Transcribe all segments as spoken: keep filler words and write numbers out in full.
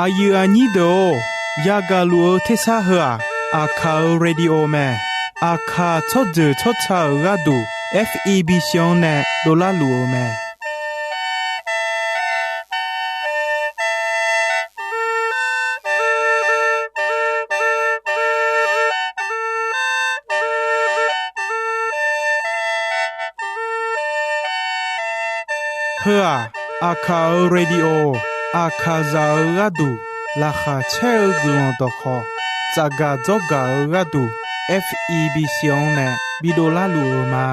Aqyuif aqnyir deuq-or, yagaq luf-eu tersar heu-aq, Aqkaq-euq radio mae. Aqkaq tsawrjeuq tsawrca-euq gharduq, F E B C-anr nae dovlar luf-eu mae. Heu-aq, Aqkaq-euq radio, Aqkaqzaq-euq gharduq laqkhaq caer-eu guiqlanq dawqkhawq, tsafgaq dzawrgaq-eu gharduq, F E B C-anr nae bidovlar luf-eu ma.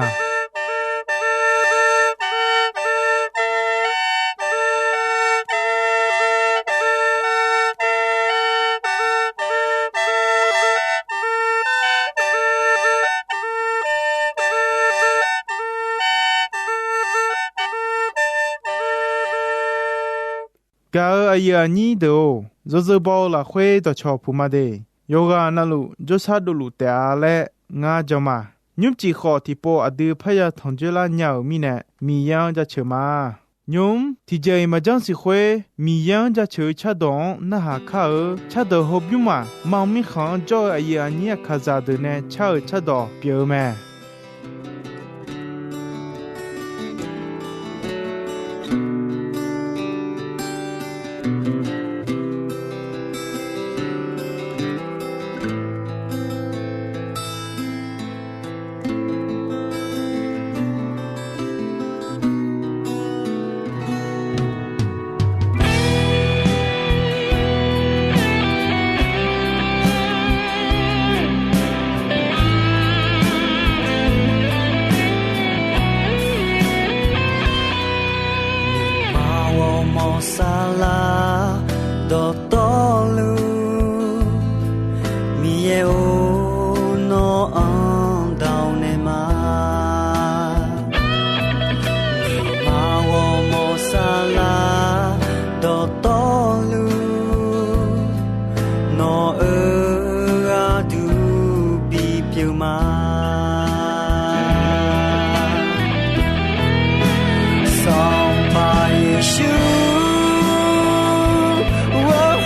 Gaq-euq aqyuif aqnyir deuq-or, yawzeu baw-eu lafkhoer dawqcawq puq ma de. Yawqghaq navluf jawrshar dovluf taef-a laer ngar jan ma. Nymrcif khawf tiqpov aqdui parya tanqjoer lar nya-euq mirnae, Miqyaer-anr jaceuq ma. Nymq-mr tiqjeq-iq maqjanr siq khoer, Miqyaer-anr jaceuq-eu cardawq-anr narhaq kar-eu cardawq hawbymr maq mam mirkhanq-anr jawr-eu aqyuif aqnyir Aqkaqzaq deuq nae car-euq cardawq pyeuf-eu mae. Nuima ghawrmawr saflar dawqtawvluf, Miqyaer-or, nawr-anr dawq naeq ma. Nuima ghawrmawr saflar dawqtawvluf, nawq-euq gharduq bipyeuf ma. Sanqpaq Yeqsur, ghawr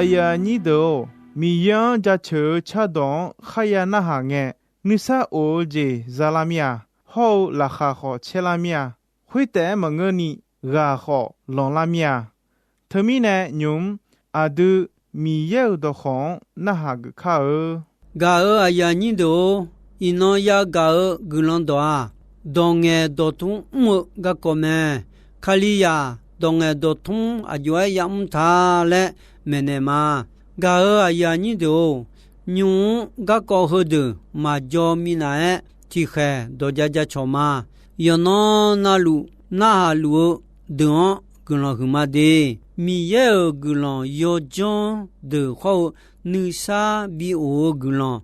Aqyuif aqnyir deuq-or, Miqyaer-anr jaceuq-eu cardawq-anr kharya narhaq ngae, nuisar of-eu jeq za lar mir-a. Hawr-eu laqkhaq khawf caer lar mir-a. Khoertaef-aer maqngeurni ghaq khawf lanqlar mir-a. Teumirnae nymq-mr aqdui Miqyaer-euq dawqkawq-anr narhaq geuf kar-eu. Gaq-euq aqyuif aqnyir deuq-or, iqnan yagaq-eu guiqlanq dawq-aq, dawq ngaeq dawq tmr mr-eu garkawv mae. Kalizaq dawq ngaeq dawq tmr aqjox-aer yamr ta laer maeqnaeq ma. Gaq-euq aqyuif aqnyir deuq-or, nymq-mr garkawv heudeuq maqjaw minav-aer tiqkhaeq dawq ja ja cawq ma. Yawqnan navluf narhaq luf-eu deuq-anr guiqlanq huiqma de. Miqyaer-euq guiqlanq yawdzanr deuq hawr-eu nuisar bi of-eu guiqlanq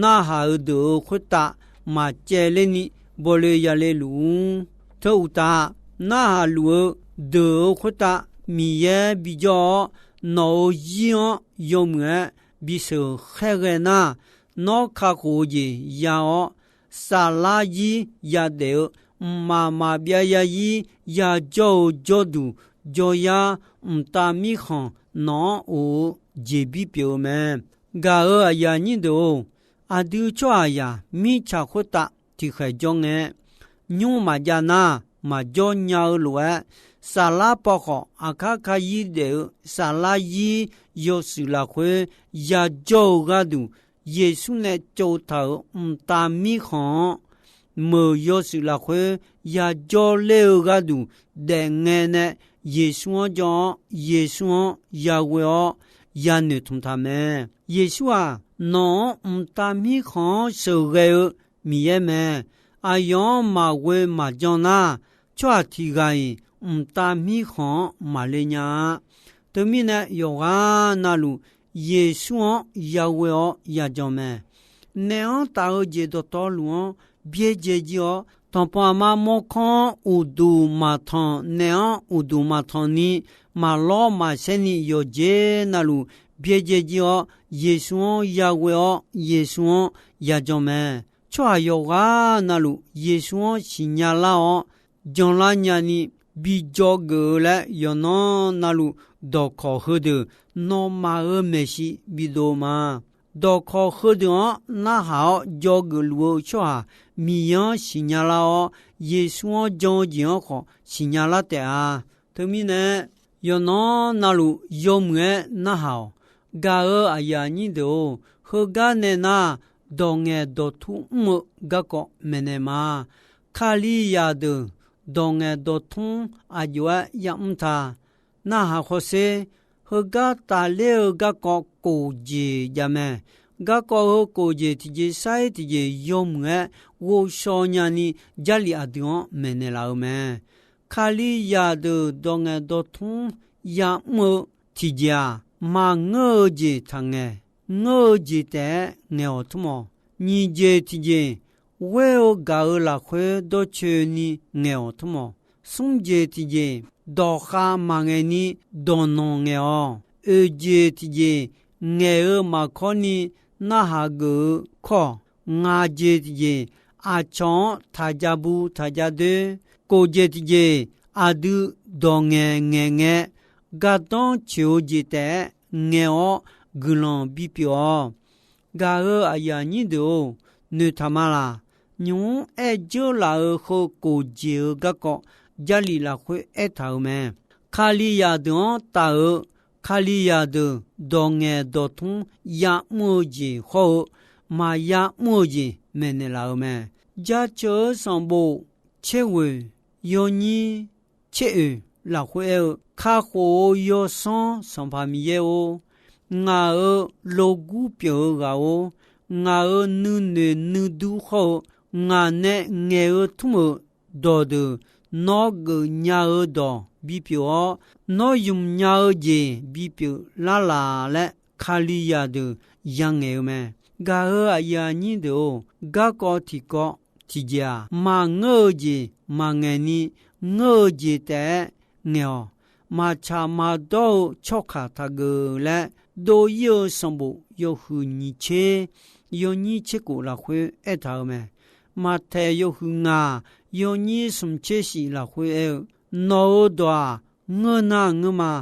narhaq-eu deuq-euq khoertav maqcaevler ni bawle yale luf-ur. Teu uqtaf, narhaq luf-eu deuq-euq khoertav Miqyaer bijawr-awr, nawq-euq zir-anr yawmuiq-aer bisheuq khaerghae nar, nawr kakhof-eu jeq ya-awr, saflar zir yadaef-eu mqmaq maqbyav zarzir yajawr-eu jawrduq jawryar mqtav mirkhanq nawq-anr of-eu jeqbir pyeuf-eu mae. Gaq-euq aqyuif aqnyir deuq-or, aqdui tsawrhaqzaq mirtsaq khoertav tiqkhaeq jawr ngae, nymr maqjav nar maqjawr nya-eu lof-aer, saflar paw khawf aqkar kayir daef-eu saflar zir yawshuif lafkhoer yajawr-eu gharduq, Yeqsur nae tsovtaq-euq mqtav mirkhanq-anr meuq yawshuif lafkhoer yajawr ler-eu gharduq daefngae nae Yeqsur-anr jan-awr, Yeqsur-anr yaghoe-awr yanoeq tmq taq mae. Yeqsur-aq, nawq-anr mqtav mirkhanq-anr sheuqghae-eu Miqyaer mae. Aqyawf-anr maqghoe maqjan nar, tsawrhaq tiq ghaq-iq mqtav mirkhanq-anr maqle nya-a. Teumirnae yawqghaq navluf Yeqsur-anr yaghoe-awr yajan mae. Naef-anr taf-eu jeq dawqtawvluf-anr byaerdzae jir-awr, tanqpanq aqma mawrkawr-anr uqduq maqtanq, naef-anr uqduq maqtanq ni, maqlawr maqsaer ni yawqjeq navluf byaerdzae jir-awr, Yeqsur-anr yaghoe-awr Yeqsur-anr yajan mae. Tsawrhaq yawqghaq navluf Yeqsur-anr siqnya lar-awr, janlar nyani bi dzawgeuf-eu laer yawqnan navluf dawqkawq heudeuq nawmaf-euq maeqshi bidov ma. Dawqkawq heudeuq-anr narhaq-awr dzawgeuf luf-eu tsawrhaq Miqyaer-anr siqnya lar-awr, Yeqsur-anr jan-eu jeq-anr khawf siqnya lar taef-a. Teumirnae, yawqnan navluf yawmuiq-aer narhaq-awq. Gaq-euq aqyuif aqnyir deuq-or, heugar nae nar, dawq ngaeq dawqtur mr-eu garkawv maeqnaeq ma. Kalizaq deuq dawq ngaeq dawqtmr aqjox-aer yamr ta. Narhaq hawsher, heugar tafler-eu garkawv kof jeq jav mae. Garkawv heu kof jeq tiqjeq sar-ir tiqjeq yawmuiq-aer ghovshaw nyani Jarlif aqdui-anr maeqnaeq laf-eu mae. Kalizaq deuq dawq ngaeq dawqtmr yamr-eu tiqjeq-aq, maqngeur-eu jeq taqngaeq, ngeur-eu jeq taef-aer ngaeq-awq tmr-awq. Nyiq jeq tiqjeq, ghoer-eu gaq-eu lafkhoer dawrcoeni ngaeq-awq tmr-awq. Smr jeq tiqjeq, dawqkhav maqngaeq ni dawqnanq ngaeq-awq. Oeq jeq tiqjeq, ngaeq-eu maqkawr ni narhaq geuf-eu kawr-awq. Ngaq jeq tiqjeq, aqcawq-anr taqja bu taqja doer. Kof jeq tiqjeq, aqdui dawq ngaeq ngaeq ngae, gardanr coeq-eu jeq taef-aer ngaeq-awr guiqlanq bipyeuf-awq. Gaq-eu aqyuif aqnyir deuq-or, noeqtaq ma laq. Nymq-mr aer dzeur laf-euq heu kof jeq-eu garkawv Jarlif lafkhoer aertaq-euq mae. Kalizaq deuq-anr taf-euq, Kalizaq deuq dawq ngaeq dawqtmr yamr-eu jeq hawr-eu, maqya mr-eu jeq maeqnaeq laf-euq mae. Jaceuq-eu sanqbof tser ghoeq yawnyir tser oeq lafkhoer aer-eu, Kakhof-eu Yawsanr Sanqpaq Miqyaer-or, ngaq-euq logur pyeuf-eu ghaq-or, ngaq-euq nuinoeq nuidur hawr-eu, ngaq nae ngaeq-eu tmr-euq dawqdeuq, nawr geufnya-eu dawq bipyeuf-awr, nawr ymq nya-eu jeq bipyeuf lar laf laer, Kalizaq deuq yangaeq-eu mae. Gaq-eu aqyuif aqnyir deuq-or, garkawv tiqkawv tiqjeq-aq, maqngeur-eu jeq maqngaeq ni, ngeur-eu jeq taef-aer ngaeq-awq. Maqtsaq maqdawr-eu tsawrkaq taqgeuf laer, dov-ir-eu sanqbof yawhuiq nyiq tser yawnyir tser kof lafkhoer aertaq-eu mae. Maqtaeq yawhuiq ngaq yawnyir smq tser shif lafkhoer aer-eu, Nawq-euq dawq-aq, ngeur nar ngeur ma,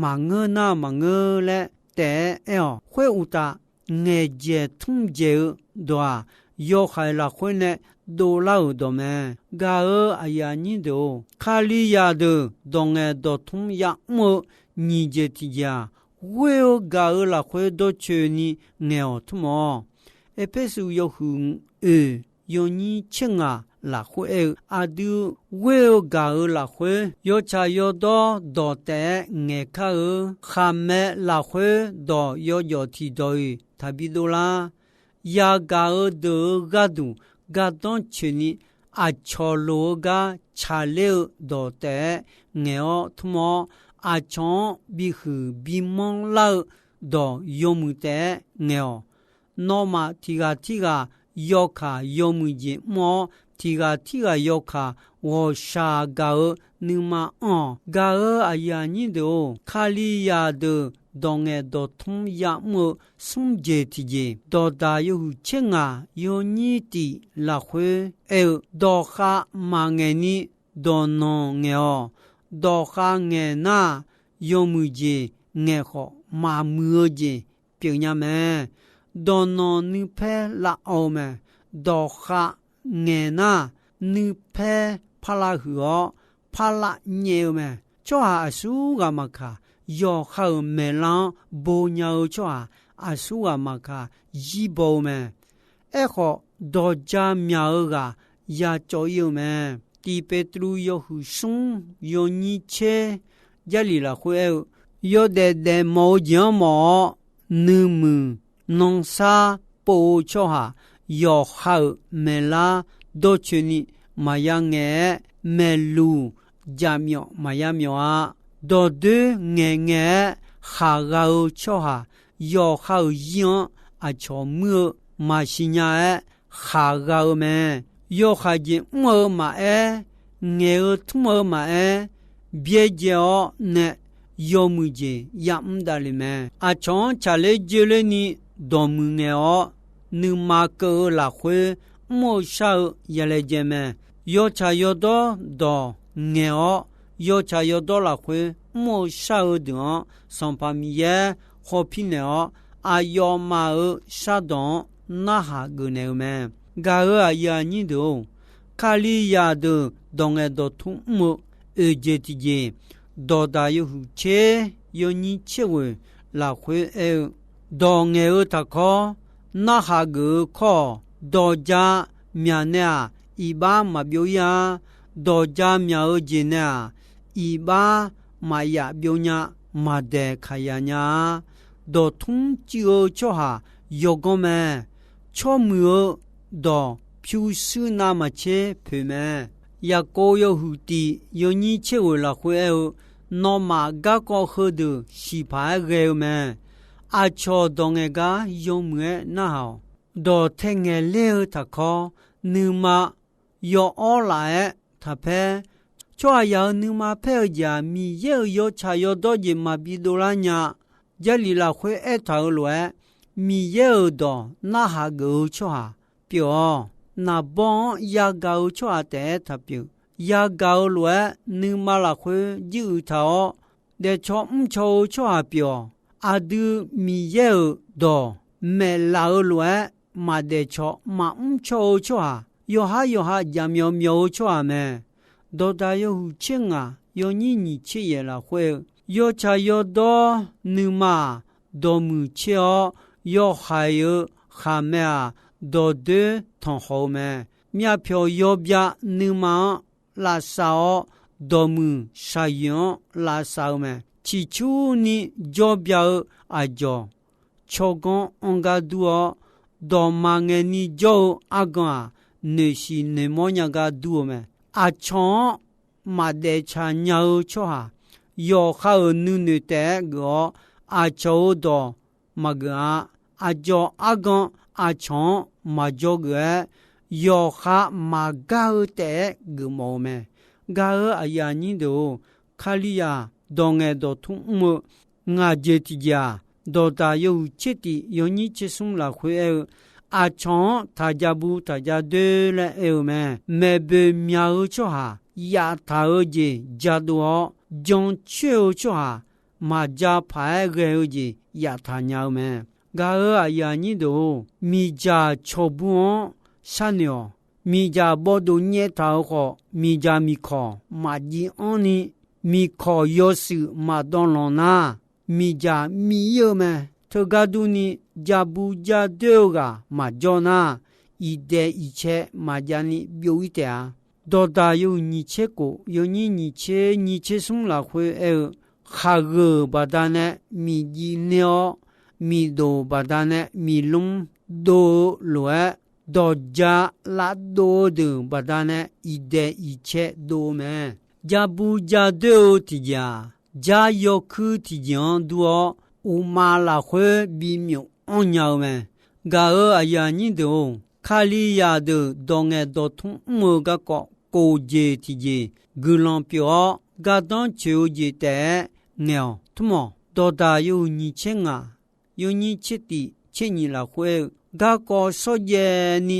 maqngeur nar maqngeur laer taef-aer aer-awq. Khoeruqtaf, ngaeqdzaeq tmr dzaeq-eu dawq-aq, yawhaiq lafkhoer nae dovlar-euq dawq mae. Gaq-eu aqyuif aqnyir deuq-or, Kalizaq deuq dawq ngaeq dawq tmr ya'mr-eu nyiq jeq tiq jeq-aq, ghoer-eu gaq-eu lafkhoer dawrcoeni ngaeq-awq tmr-awq. Erpersu yawhuiq oeq yawnyir tser ngaq lafkhoer aer-eu, aqdui ghoer-eu gaq-eu lafkhoer yawtsaq yawdawr dawq taef-aer ngaeq kar-eu, khaqmae lafkhoer dawq yawjawf tiqdawq-iq taqbi dovlar. Yagaq-eu deuq-eu gharduq gardanr coeqni, aqcawq loq-eu gar tsaqler-eu dawq taef-aer ngaeq-awr tmr-awr, aqcawq-anr bihuiq bimanr lar-eu dawq yawmuiq taef-aer ngaeq-awq. Nawmaf tiq ghaq tirghaq yawkaq yawmuiq jeq mr-awr, tiq ghaq tirghaq yawkaq ghawqshaq gaq-eu nuima anr-awq. Gaq-eu aqyuif aqnyir deuq-or, Kalizaq deuq dawq ngaeq dawq tmr ya'mr-eu smr jeq tiq jeq, dawqdaq yawhuiq tser ngaq yawnyir tiq lafkhoer aer-eu, dawq khav maqngaeq ni dawqnanq ngaeq-awq. Dawq khav ngaeq nar, yawmuiq jeq ngaeq khawf maqmuiq-eu jeq pyeuf nya mae. Dawqnanq nuipaer lavawv-eu mae. Dawq khav ngaeq nar, nuipaer parlar huiq-awr parlar nyaev-eu mae. Tsawrhaq aqsurghaq maqkaq, yawqha-euq maeqlar-anr bo nya-eu tsawrhaq aqsurghaq maqkaq, zir baw-eu mae. Aerkhawf, dawqja myaq-eu ghaq yacawv ir-eu mae. Tiq Petruv yawhuiq smr yawnyir tser Jarlif lafkhoer aer-eu, yawdaef daefmawf-eu jeq-anr mawf-awr, nuimuiq nansar pov-eu tsawrhaq yawqha-euq maeqlar dawrcoeni maqya ngaeq-aer, maeqluq jaqmyawf maqya myawf-a. Dawqdoer ngaeqngaeq-aer khaqgha-eu tsawrhaq, yawqha-euq zir-anr aqcawq muir-eu maqsiq nya-aer khaqgha-eu mae. Yawkhav jeq mr-eu maqaer, ngaeq-eu tmr-eu maqaer, byaerdzae-awr nae yawmuiq jeq yamr davlef mae. Aqcawq-anr tsaqler dzoerlerni dawqmuiq ngaeq-awr, nuima keuv-eu lafkhoer mr-eu shar-eu yalaejae mae. Yawtsaq yawdawr dawq ngaeq-awr, yawtsaq yawdawr lafkhoer mr-eu shar-eu deuq-anr, Sanqpaq Miqyaer hawpir naeq-awr, aqyawfmaf-euq shardawq-anr narhaq geufnaeq-eu mae. Gaq-eu aqyuif aqnyir deuq-or, Kalizaq deuq dawq ngaeq dawq tmr mr-eu oeq jeq tiqjeq, dawqdaq yawhuiq tser yawnyir tser ghoeq lafkhoer aer-eu, dawq ngaeq-eu taqkawr narhaq geuf-eu kawr-awq. Dawqja myaq nae-aq, iqbax maqbyov ir-a. Dawqja myaq-eu jeq nae-aq, iqbax maqyaf byov nya, maqdaeq kaqya nya-a. Dawqtmr cuiv-eu tsawrhaq yawganr mae. Tsawrmuiq-eu dawq pyurshuir navmaqtser poeq mae. Yaqkov yawhuiq tiq yawnyir tser ghoeq lafkhoer aer-eu, nawmaf garkawv heudeuq siqpaq-aer ghae-eu mae. Aqcawq dawq ngaeq gar yawmuiq-aer narhaq-awq. Dawq tae ngaeq ler-eu taqkawr, nuima yawawr laf-aer taqpaer. Tsawrhaqzaq-euq nuima paer-eu jeq-aq, Miqyaer-euq yawtsaq yawdawr jeq maqbi dovlar nya. Jarlif lafkhoer aertaq-euq lof-aer, Miqyaer-euq dawq narhaq geuf-eu tsawrhaq pyeuf-awq. Naqbawr-anr yagaq-eu tsawrhaq taef-aer taqpyeuf. Yagaq-eu lof-aer, nuima lafkhoer jiruiq taq-awr, daefcaw mrcaw-eu tsawrhaq pyeuf-awq. Aqdui Miqyaer-euq dawq maeqlaf-eu lof-aer, maqdaefcaw maqmr caw-eu tsawrhaq, yawqhar yawqha jaqmyawf myawf-eu tsawrhaq mae. Dawqdaq yawhuiq tser ngaq yawnyir nyiq tser yaef lafkhoer-eu, yawtsaq yawdawr nuima-aq, dawqmuiq tser-awr, yawhaiq-euq khaqmae-aq, dawqdoer tanqkhawf-eu mae. Myavpyawq yawbyav nuima-anr lavsav-awr, dawqmuiq shaqyoeq-anr lavsav-eu mae. Ciqcurni jawrbya-eu aqdzawq tsawrganr anr gar dur-awr, dawqma ngaeqni jawr-eu argan-aq, noeqshiq noeqmawr nya gar dur-eu mae. Aqcawq-anr maqdaef tsaq nya-eu tsawrhaq, yawqha-euq nuinoeq taef-aer geuf-awr, aqcawq-euq dawq maqgeuf-a. Aqdzawq argan aqcawq-anr maqjawr geuf-aer, yawqha maqgar-eu taef-aer geufmawf-eu mae. Gaq-eu aqyuif aqnyir deuq-or, Kalizaq dawq ngaeq dawqtmr mr-eu ngaq jeq tiqjeq-aq, dawqdaq yawhuiq tser tiq yawnyir tser smr lafkhoer aer-eu, aqcawq-anr taqja bu taqja doer laer aer-eu mae. Maeqboeq myaq-eu tsawrhaq yaftaq-eu jeq jadov-awr, jancoer-eu tsawrhaq maqja paq-aer ghae-eu jeq yaftaq nya-eu mae. Gaq-euq aqyuif aqnyir deuq-or, miqdzaq cawqbur-anr sharnoeq-awq. Miqdzaq bawvdov nyaev taq-euq khawf, miqdzaq miqkawq maqjiv anrni, miqkawq yawshuif maqdawvlanq nar, miqdzaq mi-ir-eu mae. Teugar durni, ja bu ja doer-eu ghaq maqjawr nar, iqdaeq iqcae maqjav ni byov-ir taef-a. Dawqdaq yawhuiq nyiq tser khof, yawnyir nyiq tser nyiq tser smr lafkhoer aer-eu, khaqgheuq baqdanae miqjiv ner-awr, miqdof baqdanae miqlmr dov-eu lof-aer, dawqja lavdov-eu deuq baqdanae iqdaeq iqcae dov-eu mae. Ja bu ja doer-eu tiqjeq-aq, jar yawkuir tiqjeq-anr dur-awr, uqmav lafkhoer bimyuf anr nya-eu mae. Gaq-euq aqyuif aqnyir deuq-or, Kalizaq deuq dawq ngaeq dawq tmr mr-eu garkawv kof jeq tiqjeq guiqlanq pyeuf-awr, gardanr coeq-eu jeq taef-aer ngaeq-awq. Tmr-awq. Dawqdaq yawhuiq nyiq tser ngaq, yawnyir tser tif tser nyiq lafkhoer aer-eu, garkawv shawrjaev ni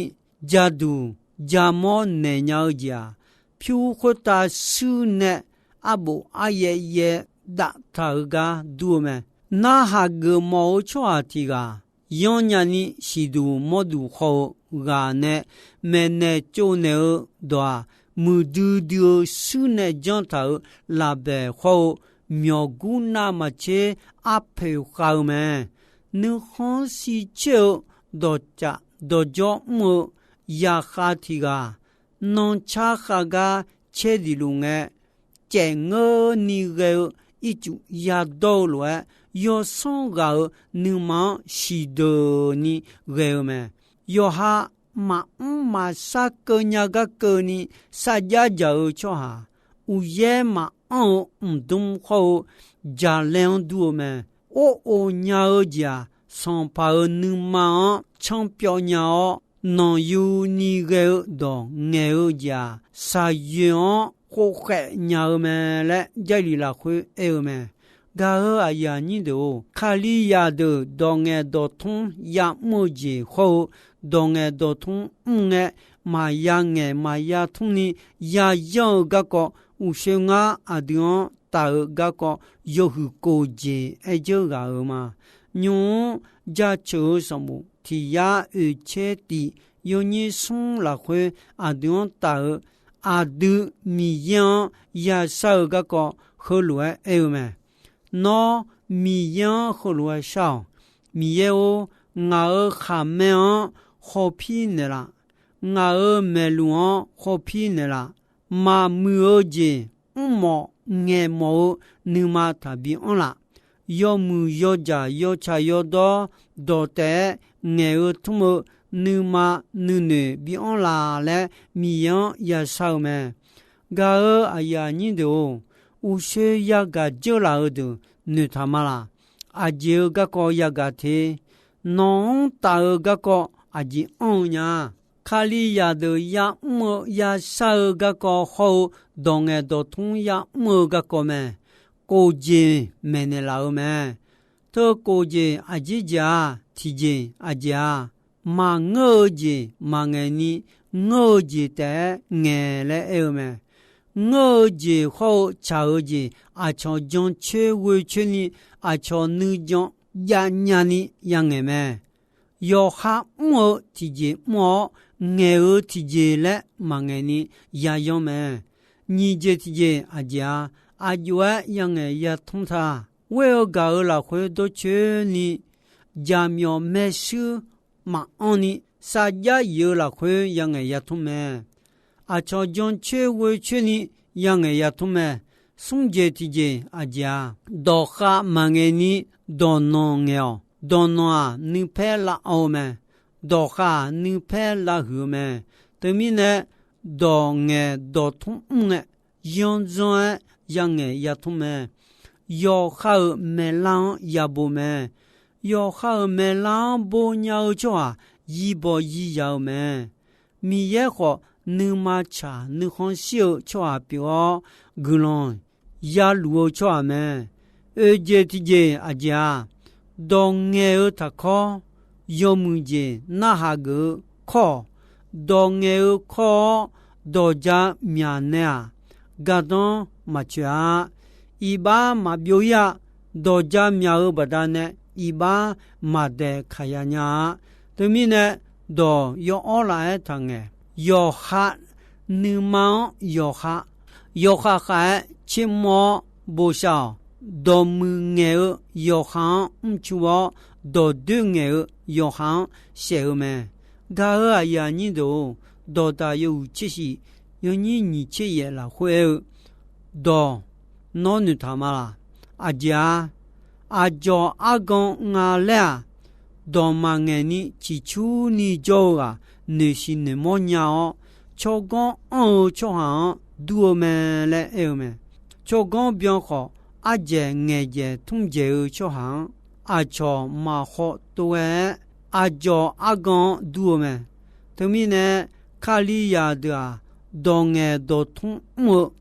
jaduq jamawr naeq nya-eu jeq-aq, pyur khoertav shuir nae arbof aryaev yaev daftaq-eu gar dur-eu mae. Narhaq geufmawf-eu tsawrhaq tiq ghaq yanrnya ni siqduq mawrduq khawr-eu ghaq nae maeqnaeq tsovnaeq-eu dawq-aq, muiqdui dui-eu shuir nae janr taq-euq lafbaeq khawr-eu myawqgur navmaqtser arpoeq khav-eu mae. Nuikhanr shircoer-eu dawqcaf dawqjawr mr-eu yaqkhav tiq ghaq, nanrcar khav gar caer diq luf ngae, caef ngeurni ghae-eu ircuf yadawr-eu lof-aer, yawsanr ghaq-euq nuima-anr siqdeuq ni ghae-eu mae. Yawqha maqmr maqshar keuv nya gar keuvni sarjax dzaq-eu tsawrhaq, uqyaer maqanr-eu mqdmr khawr-eu jaqlaer-anr dur-eu mae. Or of nya-eu jeq-aq, sanqpaq-euq nuima-anr canrpyawv nya-awr, nanqyuni ghae-eu dawq ngaeq-eu jeq-aq, shaqyoeq-anr khofkhaeq nya-eu mae laer Jarlif lafkhoer aer-eu mae. Gaq-euq aqyuif aqnyir deuq-or, Kalizaq deuq dawq ngaeq dawq tmr yamr-eu jeq khawr-eu, dawq ngaeq dawq tmr mr ngae, maqya ngaeq maqya tmr ni yayanr-eu garkawv, uqshoe ngar aqdui-anr taf-eu garkawv yawhuiq kof jeq aer dzeur ghaq-euq ma. Nymq-mr jaceuq-eu sanqbof tiq yar oeq tser tif yawnyir smr lafkhoer aqdui-anr taf-eu, aqdui Miqyaer-anr yashar-eu garkawv heulof-aer aer-eu mae. Nawr Miqyaer-anr heulof-aer shar-awq. Miqyaer-or, ngaq-euq khaqmae-anr khawpir naeqlaf. Ngaq-euq maeqluf-anr khawpir naeqlaf. Maqmuiq-eu jeq mrmawf ngaeqmawf-eu nuima taqbi anr laf. Yawmuiq yawdzaq yawtsaq yawdawr dawq taef-aer ngaeq-eu tmr-eu nuima nuinoeq bi anr laf laer Miqyaer-anr yashar-eu mae. Gaq-euq aqyuif aqnyir deuq-or, uqshoe yagaq dzeur laf-eu deuq noeqtaq ma laq. Aqjeq-eu garkawv yagaq te. Nawq-anr taf-eu garkawv aqjeq anr-eu nya. Kalizaq deuq yamr-eu yashar-eu garkawv hawr-eu, dawq ngaeq dawq tmr yamr-eu garkawv mae. Kof jeq maeqnaeq laf-eu mae. Teu kof jeq aqjeq jeq-aq, tiqjeq aqjeq-aq, maqngeur-eu jeq maqngaeq ni, ngeur-eu jeq taef-aer ngaeq laer aer-eu mae. Ngeur-eu jeq hawr-eu tsaq-eu jeq, aqcawq jancoer ghoecoer ni, aqcawq nuijan javnya ni yangaeq mae. Yawqha mr-eu tiqjeq mr-awr, ngaeq-eu tiqjeq laer maqngaeq ni yayanr mae. Nyiq jeq tiqjeq aqjeq-a, aqjox-aer yangaeq yatmr ta. Ghoer-eu gaq-euq lafkhoer dawrcoeni, jaqmyawf maershuir maqanr ni, sarjax yif-eu lafkhoer yangaeq yatmr mae. Aqcawq jancoer ghoecoer ni yangaeq yatmr mae. Smr jeq tiqjeq aqjeq-a, dawqkhav maqngaeq ni dawqnanq ngaeq-awq. Dawqnanq-aq, nuipaer lav anr-eu mae. Dawqkhav-aq, nuipaer lavhuiq-eu mae. Teumirnae, dawq ngaeq dawq tmr mr ngae, yandzan-aer yangaeq yatmr mae. Yawqha-euq maeqlar-anr yabo mae. Yawqha-euq maeqlar-anr bonya-eu tsawrhaq, yirbaw yir ya-eu mae. Miqyaer khawf, nuima tsaq nuikhanr shir-eu tsawrhaq pyeuf-awr, guiqlanq yaluf-eu tsawrhaq mae. Oeq jeq tiqjeq aqjeq-a, dawq ngaeq-eu taqkawr, yawmuiq jeq narhaq geuf-eu kawr-awq. Dawq ngaeq-eu kawr-awr, dawqja myaq nae-aq, gardanr maqcoeq-a. Iqbax maqbyov-ir-a. dawq ja myaq-eu baqdanae iqbax maqdaeq kaqya nya-a. Teumirnae, dawq yaw'awr laf-aer taqngaeq. Yawqha nuima-anr yawqha, yawqha khav-aer tsermawr-awr bosav-awq. Dawqmuiq ngaeq-eu yawqha-anr mrcu-awr, dawqdoer ngaeq-eu yawqha-anr saef-eu mae. Gaq-euq aqyuif aqnyir deuq-or, dawqdaq yawhuiq tser shif yawnyir nyiq tser yaef lafkhoer aer-eu dawq nawr noeqtaq ma laq? Aqjeq-a, aqdzawq argan nga laer-aq, dawq maqngaeq ni ciqcurni jawr-eu ghaq noeqshiq noeqmawr nya-awr, tsawrganr anr-eu tsawrhaq-anr dur-eu mae laer aer-eu mae. Tsawrganr byan khawf, ardzaeq ngaeqdzaeq tmrdzaeq-eu tsawrhaq-anr aqcawq maqkhawv tov ghae-aer, aqdzawq argan-anr dur-eu mae. Teumirnae, Kalizaq deuq-aq, dawq ngaeq dawq tmr mr-eu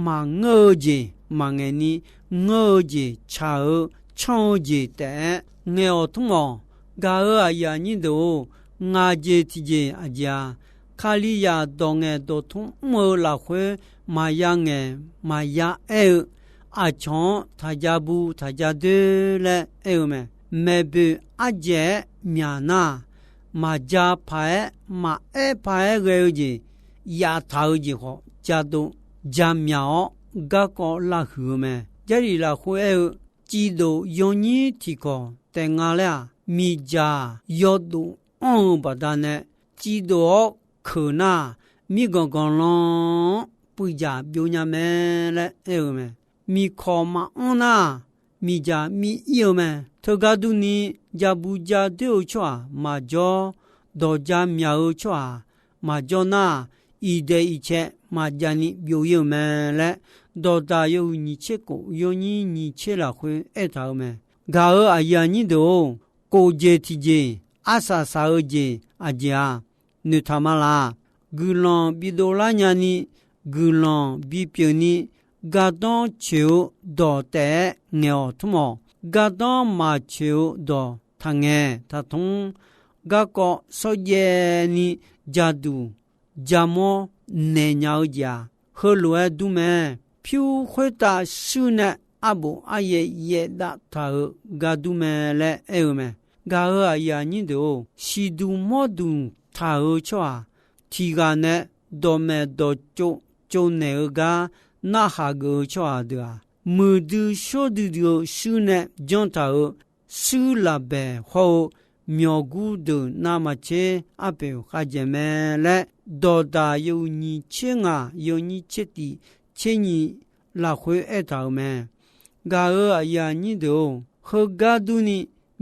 maqngeur-eu jeq maqngaeq ni, ngeur-eu jeq tsaq-eu tsanr-eu jeq taef-aer ngaeq-awq tmr-awq. Gaq-euq aqyuif aqnyir deuq-or, ngaq jeq tiqjeq aqjeq-a, Kalizaq dawq ngaeq dawq tmr mr-eu lafkhoer maqya ngaeq maqya aer-eu, aqcawq-anr taqja bu taqja doer laer aer-eu mae. Maeqboeq ardzaeq-aer myaq nar-aq, maqja paq-aer maqaer paq-aer ghae-eu jeq, yaftaq-eu jeq khawf jadov jamyaq-awr garkawv lavhuiq-eu mae. Jarlif lafkhoer aer-eu, civdof yawnyir tiqkawq taef nga laer-aq, miqdzaq yawdof anr-eu baqdanae, civdof-awr keuq nar-aq, mirganq ganqlan-anr puivdzaq byov nya mae laer aer-eu mae. Miqkawq maqanr nar-aq, miqdzaq mir ir-eu mae. Teugar durni, ja bu ja doer-eu tsawrhaq maqjawr, dawq ja myaq-eu tsawrhaq maqjawr nar-aq, iqdaeq iqcae maqjav ni byov ir-eu mae laer, dawqdaq yawhuiq nyiq tser kof yawnyir nyiq tser lafkhoer aertaq-eu mae. Gaq-euq aqyuif aqnyir deuq-or, kof jeq tiqjeq arsaq saq-eu jeq aqjeq-a, noeqtaq ma laq? Guiqlanq bidov lar nyani, guiqlanq bipyeuf ni, gardanr coeq-eu dawq taef-aer ngaeq-awq tmr-awq. Gardanr maqcoeq-eu dawq taqngaeq taqtmr. Garkawv shawrjaev ni jaduq jamawr naeq nya-eu jeq-aq, heulof-aer dur mae. Pyur khoertav shuir nae arbof aryaev yaevdav taq-euq gar dur mae laer aer-eu mae. Gaq-euq aqyuif aqnyir deuq-or, siqduq mawrduq taq-euq tsawrhaq tiqghaq nae dawqmaeq dawqtsov tsovnaeq-eu gar narhaq geuf-eu tsawrhaq deuq-aq, muiqdui shawrdui dui-eu shuir nae janr taq-euq shuir lafbaeq hawr-eu myawqgur deuq navmaqtser arpoeq khavjaeq mae laer, dawqdaq yawhuiq nyiq tser ngaq yawnyir tser tiq tser nyiq lafkhoer aertaq-euq mae. Gaq-euq aqyuif aqnyir deuq-or, heugar durni,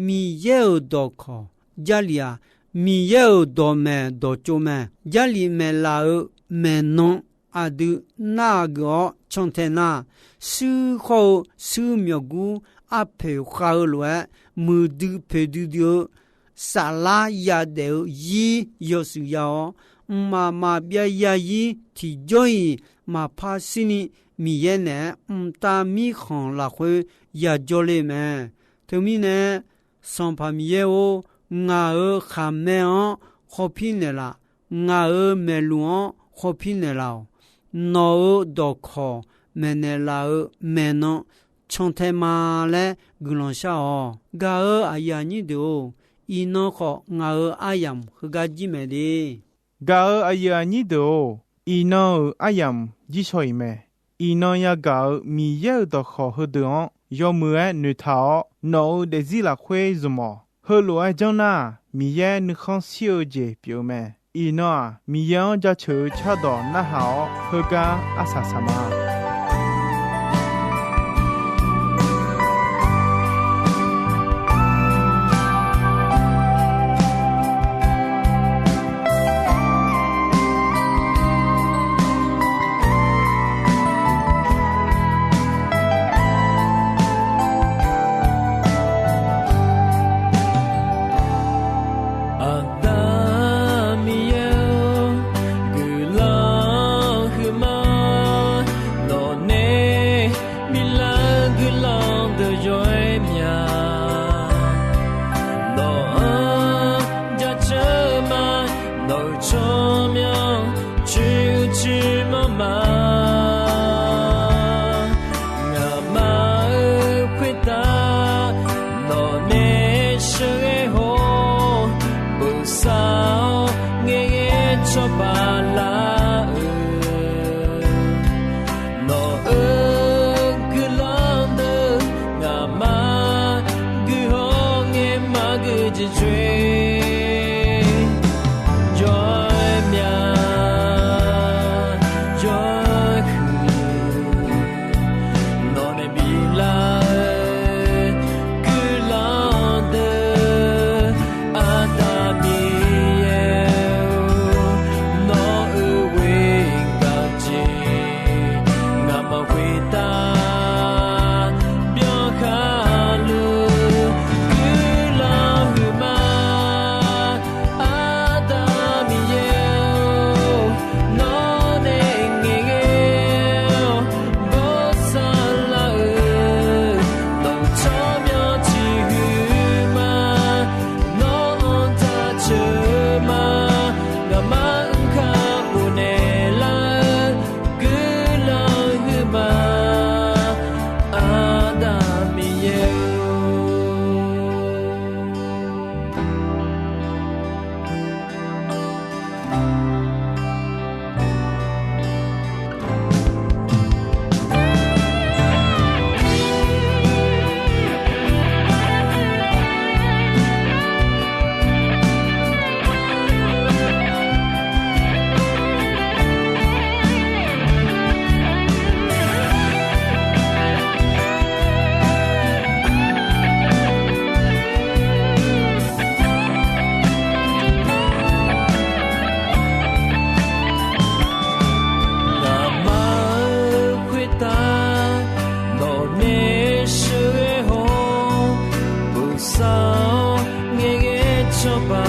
Miqyaer-euq dawqkawq Jarlif-aq, Miqyaer-euq dawqmaeq dawqtsov mae. Jarlif maeqlaf-eu maeqnan aqdui narhaq geuf-awr cantae nar, shuir hawr-eu shuir myawqgur arpoeq khav-eu lof-aer, muiqdui poeqdui dui-eu saflar yadaef-eu zir yawshuif ya-awr, mqmaq maqbyav zarzir tiqjawr-iq maqpar shirni, Miqyaer naeq-aer mqtav mirkhanq lafkhoer yajawr le mae. Teumirnae, Sanqpaq Miqyaer-or, ngaq-euq khaqmae-anr khawpir naeqlaf, ngaq-euq maeqluf-anr khawpir naeqlaf-awq. Nawq-euq dawqkawq maeqnaeq laf-eu maeqnan cantae ma laer guiqlanq shar-awq. Gaq-euq aqyuif aqnyir deuq-or, iqnan khawf ngaq-euq aryamq heugar jir mae de. Gaq-euq aqyuif aqnyir deuq-or, iqnan-euq aryamq jir shaw-iq mae. Iqnan yagaq-euq Miqyaer-euq dawqkawq heudeuq-anr yawmuiq-aer noeqtaq-awr, nawq-euq daefzir lafkhoer zmq-awq. Heulof-aer janr nar, Miqyaer nuikhanr shir-eu jeq pyeuf-eu mae. Iqnan-aq, Miqyaer-anr jaceuq-eu cardawq narhaq-awr, heugar arsaq saq ma. Aqda Miqyaer-or, guiqlanq huiqma, nawqnae biflar-eu guiqlanq deuq yawr-aer mya. Nawq-anr jaceuq ma, nawq-euq tsawrmyanr coeq-eu coeq manr ma. Ngaqma-euq khoertav gui jeq coer, jawr-aer mya, jawr-aer huiq, nawq nae biflar-eu guiqlanq deuq, Aqda Miqyaer-or, nawq-euq ghoer gaq jeq, ngaqmaf khoertav byankhar luf guiqlanq huiqma. Aqda Miqyaer-or, nawr nae ngaeqghae-awr bawrsar lar-euq, nawq-euq tsawrmyanr tiq huiqma, nawr-anr taq ceuq-eu ma, ngaqmaf mr kakhof naeqlar-eu guiqlanq huiqma, Aqda Miqyaer-or. Ngaqmaf-euq khoertav nawqnae sheuqghae haw-awr, bosav-awr ngaeqghae cawba